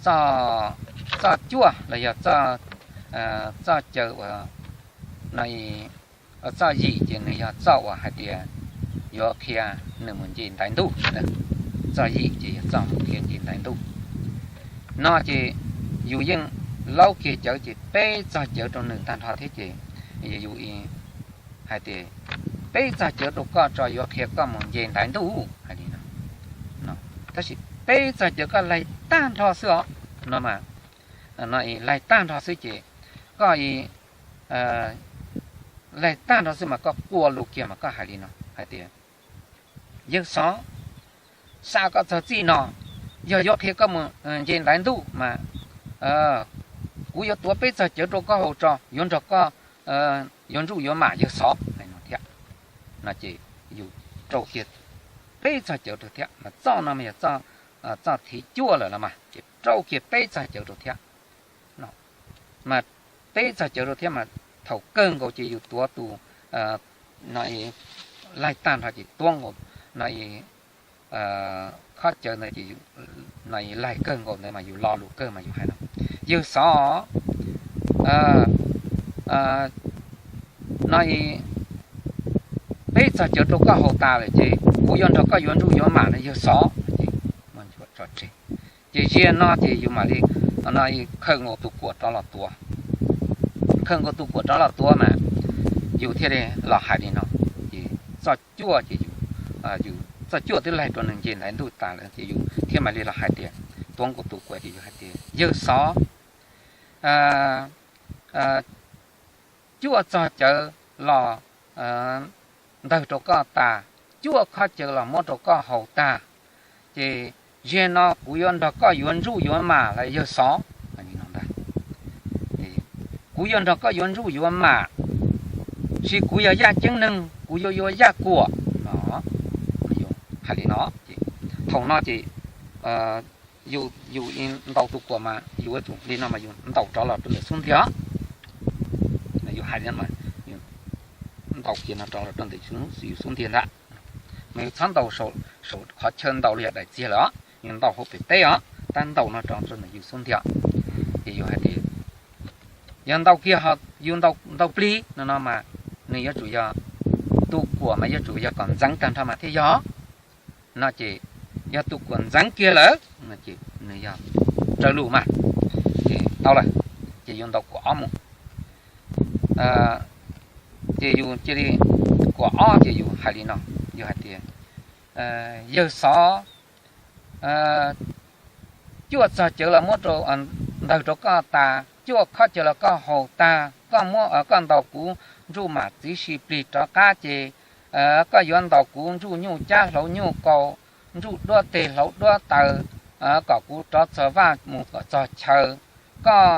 txoj, txoj cuaj los yog txoj, txoj caw uas no, txoj yim ces nws yog txoj uas hais tias yuav qhia nws mus nce ntaiv ntuj. Txoj yim ces yog txoj mus qhia nce ntaiv ntuj. No ces yus yeej laub kiag cawv ces peb txog cawv rau nws tag nrho thiab ces yus hais tias peb txog cawv rau koj tso yuav qhia koj mus nce ntaiv ntuj hais li no. Tab sis peb txog cawv koj laig tag nrho xwb os, no mas, no laig tag nrho xwb ces koj laig tag nrho xwb mas koj quaj lus kiag mas koj hais li no hais tias yawg xov, xa koj txog txij no, yog yuav qhia koj mus nce ntaiv ntuj mas kuv yuav tuav peb txog cawv rau koj haus tso yuav nrog koj yuav ntsuj yuav mam yawg xov no thiab. No ces yus rau kiag peb txog cawv rau thiab mas txoj no mas yog txoj thib cuaj lawm no mas ces rau kiag peb txog cawv rau thiab. Mas peb txog cawv rau thiab mas thaum kawg nkaus ces yus tuav tus no laig tag nrho ces tuav nkaus no khob cawv ntawd ces no laig kawg nkaus ntawd mas yus lo lus kawg mas yus hais no, yawg xov, no peb txog cawv rau koj haus tas lawm ces kuv yuav nrog koj yuav ntsuj yuav mam no yawg xov. Ces ziag no ces yus mam li no khaws nkaus tus kuam rov los tuav, khaws nkaus tus kuam rov los tuav mas yus thiaj li los hais li no. Ces txoj cuaj ces yus, txoj cuaj twb laig rau nws nce ntaiv ntuj tas lawm ces yus thiaj mam li los hais tias, tuav nkaus tus kuam ces yus hais tias yawg xov, cuaj txog cawv los ntawg rau koj tas, cuaj khob cawv los muab rau koj haus tag, ces ziag no kuv yuav nrog koj yuav ntsuj yuav mam los yawg xov. Kuv yuav nrog koj yuav ntsuj yuav mam, sis kuv yog yaj ceeb neeg kuv yuav yuav yaj kuam no. Hais li no, thaum no ces yus ntaus tus kuam mas yus ua li no mas yus ntaus rov los rau ntawm xub ntiag. Yus hais li no, ntaus kiag no rov los rau ntawm yus xub ntiag ntag. Mas yus txhob ntaus saum qhov chaw ntaus li yog daim txiag lawm os, yus ntaus hauv pem teb os, tab ntaus no rov rau ntawm yus xub ntiag. Ces yus hais tias yog ntaus kiag, yus ntaus plig no no mas nws yuav tsum yog, tus kuam mas yuav tsum yog kom ntxeev tag nrho mas thiaj yog. No ces yog tus kuam ntxeev kiag lawm no ces nws yog raws lus mas, ces tau lawm. Ces yus ntaus kuam ob mus, ces yus cia li, kuam ob ces yus hais li no, yus hais tias yawg xov, cuaj txog cawv los muab rau, ntawg rau koj tas, cuaj khob cawv los koj haus tag, koj muab, koj ntaus kuv ntsuj mam txiv si plig rov qab ces koj yuav ntaus kuv ntsuj nyuj cab hlauv nyuj kaus, ntsuj duab teg hlauv duab taws, kom kuv rov txog vaj mus kom txog chaw. Koj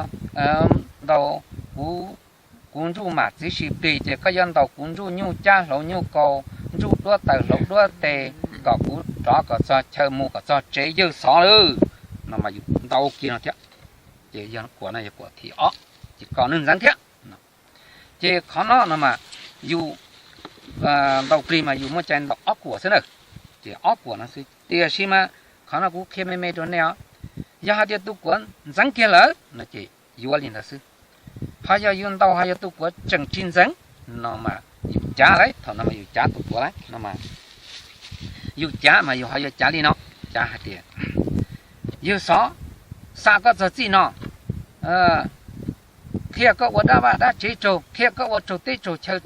ntaus kuv, kuv ntsuj mam txiv si plig ces koj yuav ntaus kuv ntsuj nyuj cab hlauv nyuj kaus, ntsuj duab taws hlauv duab teg, kom kuv rov kom txog chaw mus kom txog tsev yawg xov lawm. No mas yus ntaus kiag no thiab. Ces yog kuam no yog kuam thib ob, ces kom nws ntxeev thiab. Ces qhov no no mas yus ntaus plig mas yus muaj cai ntaus ob kuam xwb na. Ces ob kuam no xwb, tiam sis mas qhov no kuv qhia me me rau nej os. Yog hais tias tus kuam ntxeev kiag lawm no ces yuav li ntawd xwb. Ho yog yus ntaus ho yog tus kuam tseem tsis ntxeev no mas yus cav lauj, thaum no mas yus cav tus kuam lauj no mas, yus cav mas yus ho yuav cav li no, cav hais tias yawg xov, xa koj txog txij no, qhia koj ua dab vaj dab tsev tsaug, qhia koj ua tsaug teb tsaug chaw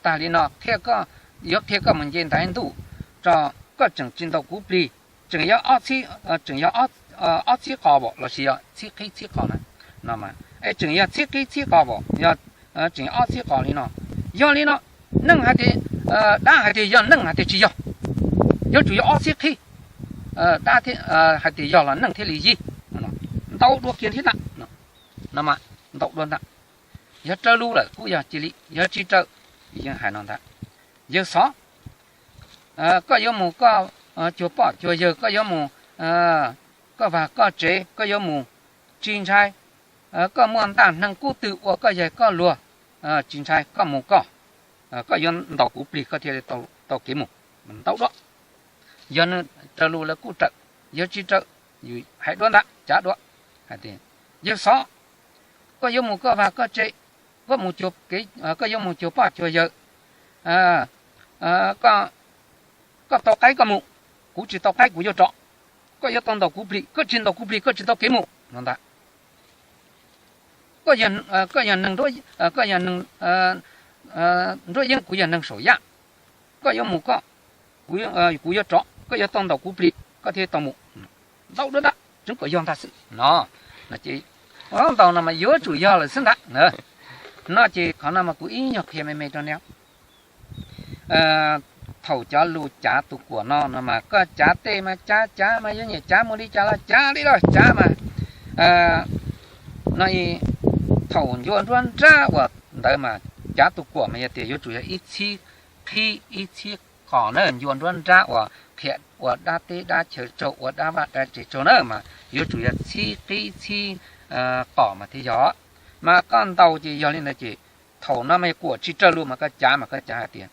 tag li no, qhia koj, yuav qhia koj mus nce ntaiv ntuj, tso, koj tseem tsis ntaus kuv plig, tseem yog ob txhib, tseem yog ob txhib qos pom lossis yog txhib qhib txhib qos na, no mas es tseem yog txhib qhib txhib qos pom, yog tseem yog ob txhib qos li no. Yog li no, neeg hais tias, dab hais tias yog, neeg hais tias tsis yog, yuav tsum yog ob txhib qhib. Dab hais tias yog los neeg thiaj li yig. Ntaus dua kiag thiab ntag, no mas ntaus dua ntag. Yog raws lus lawm kuj yog cia li, yog tsis raws, yeej hais no ntag. Yawg xov, koj yuav mus koj cuag poj cuag yawg, koj yuav mus koj vaj koj tsev, koj yuav mus tsis ntshai. Koj muaj ntaj hneev kub twg ua koj yaig koj luag, tsis ntshai, koj mus koj. Koj yuav ntaus kuv plig koj thiaj li tau kev mus. Ntaus dua. Yog nws raws lus lawm kuj raws, yog tsis raws, yus hais dua ntag, cav dua. Yawg Xov, koj yuav mus koj vag koj tse, koj mus, koj yuav mus cuag poj cuag yawg, koj tau qaib koj mus, kuv tsis tau qaib kuv yuav rov. Koj yuav tau ntaus kuv plig, koj tsis ntaus kuv plig koj tsis tau kev mus no ntag. Koj yog neeg, koj yog neeg, nruab yeeb, kuv yog neeg saum yaj. Koj yuav mus koj, kuv yuav rov, koj yuav tau ntaus kuv plig koj thiaj tau mus. Ntau dab dab tseeb kom yog ntag xwb no. Ntau no mas yuav tsum yog lawm xwb ntag. No ces qhov no mas kuv ib nyuag qhia me me rau nej. Thaum cov lus cav tus kuam no no mas koj cav tej mas cav cav mas yuav nyiam cav mus li cas los cav li los cav mas no, thaum ncua nruab nrab uas ntawd mas cav tus kuam mas yog tias yuav tsum yog ib txhib qhib ib txhib qos na, ncua nruab nrab uas qhia ua dab teb dab chaw tsaug, ua dab vaj dab tsev tsaug na mas yuav tsum yog txhib qhib txhib qos mas thiaj yog. Mas koj ntaus ces yog li ntawd ces thaum no mas kuam tsis raws lus mas koj cav mas koj cav hais tias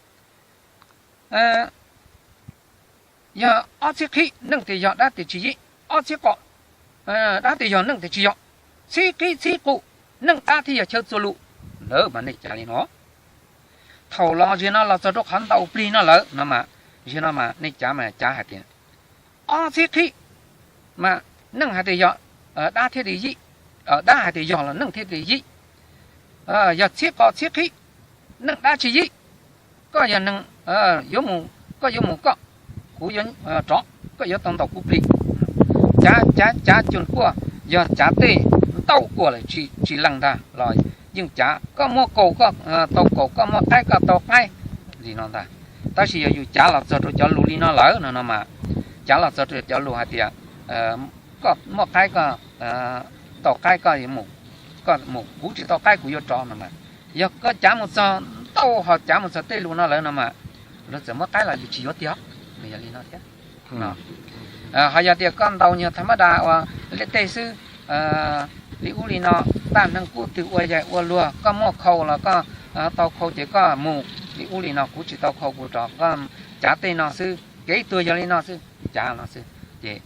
yog ob txhib qhib neej tias yog dab tias tsis yim, ob txhib qos dab tias yog neej tias tsis yog, txhib qhib txhib qus neej dab thiaj yog chaw txuas lus. Lawv mas nej cav li no. Thaum los zig no los txog rau qhov ntaus plig no lawm no mas, zig no mas nej cav mas cav hais tias ob txhib qhib mas neej hais tias yog dab thiaj li yim, dab hais tias yog los neej thiaj li yim. Yog txhib qos txhib qhib neej dab tsis yim. Koj yog neeg, yuav mus, koj yuav mus koj, kuv yuav rov, koj yuav tau ntaus kuv plig. Cav cav cav cus kuaj, yog cav tej ntau kuam lawm tsis lees ntag los yeej cav. Koj muaj kaus, koj tau kaus, koj muaj qaib, koj tau qaib li no ntag. Tab sis yog yus cav los txog rau cov lus li no lawm no no mas, cav los txog rau cov lus hais tias koj muaj qaib, koj tau qaib, koj mus, kuv tsis tau qaib kuv yuav rov no mas, yog koj cav mus txog ntau ho cav mus txog tej lus no lawm no mas, luag txawm muab qaib los yus tsis yuav tiag. Yog li no thiab. Ho yog tias koj ntaus nyuag tha mab das uas liaj teb xwb, li ub li no, ntaj neeg kub twg ua yaig ua luag, koj muaj khau los koj tau khau ces koj mus, li ub li no, kuv tsis tau khau kuv rov, koj cav tej no xwb, kev tuag yog li no xwb, cav no xwb ces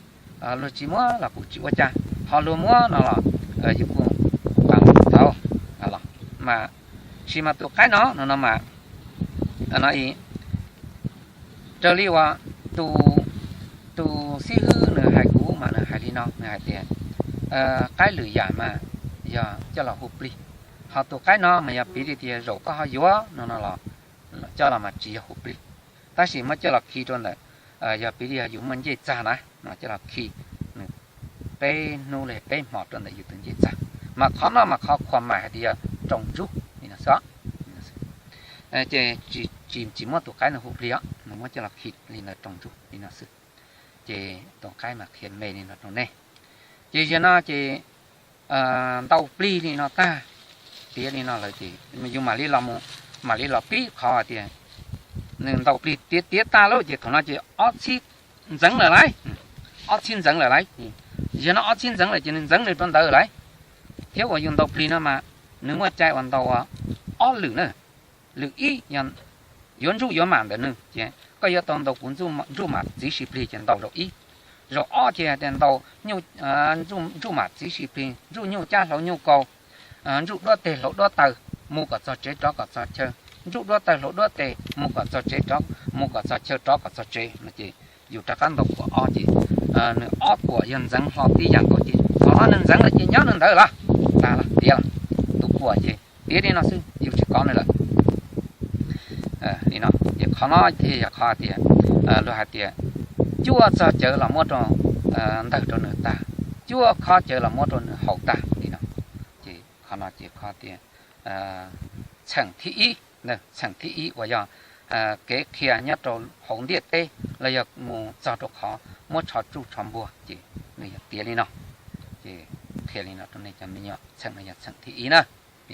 luag tsis muab los kuv tsis ua cas, ho luag muab no los yus kuj tau. Mas sis mas tus qaib no no no mas, raws li uas tus xib hwb nws hais kuv mas nws hais li no, nws hais tias qaib lwm yam mas yog coj los hu plig, ho tus qaib no mas yog piv li tias zaum koj ho yuav no no los coj los mas tsis yog hu plig, tab sis muab coj los khi rau ntawm, yog piv li yog yus muaj ncej txag na, coj los khi nws peb hnub li peb hmo rau ntawm yus tus ncej txag. Mas qhov no mas qhov khuam mais hais tias yog roos ntsuj li no xwb. Ces tsis, tsis muab tus qaib no hu plig os, nws muab coj los khi li ntawd roos ntsuj li no xwb. Ces tus qaib mas qhia me li no rau nej. Ces yog no ces ntaus plig li no tag, tiav li no lawm ces yus mam li los, mam li los pib qhov hais tias nws ntaus plig tiav tiav tag lawm ces thaum no ces ob txhib ntxeev lawm lauj, ob txhib ntxeev lawm lauj. Yog no ob txhib ntxeev lawm ces nws ntxeev nws rau ntawd lawm, thiab uas yus ntaus plig no mas nws muaj cai uas ntaus ob lwm na. Lwm ib, yuav ntsuj yuav mam ntawm nws ces koj yuav tau ntaus kuv ntsuj mam txiv si plig ces ntaus zaum ib. Zaum ob ces tias ntaus ntsuj mam txiv si plig, ntsuj nyuj cab hlauv nyuj kaus, ntsuj duab teg hlauv duab taw, mus kom txog tsev rov kom txog chaw, ntsuj duab taw hlauv duab teg mus kom txog tsev rov, mus kom txog chaw rov kom txog tsev no ces yus rov qab ntaus kuam ob ces nws ob kuam yog ntxeev hlo tib yam nkaus ces thaum no nws ntxeev lawm ces nyob nws ntawd los tag los tiav los, tus kuam ces tiav li no xwb yus tsis kov nws lawm. Li no ces qhov no thiaj yog qhov tias luag hais tias cuaj txog cawv los muab rau, ntawg rau nws tag, cuaj khob cawv los muab rau nws haus tag li no. Ces qhov no ces qhov tias txheem thib ib, txheem thib ib uas yog kev qhia nyob rau hauv ntiaj teb los yog mus txog rau qhov muab tsho tsuj tsho npuag ces nws yog tiav li no. Ces qhia li no rau nej cov me nyuam, txheem no yog txheem thib ib na.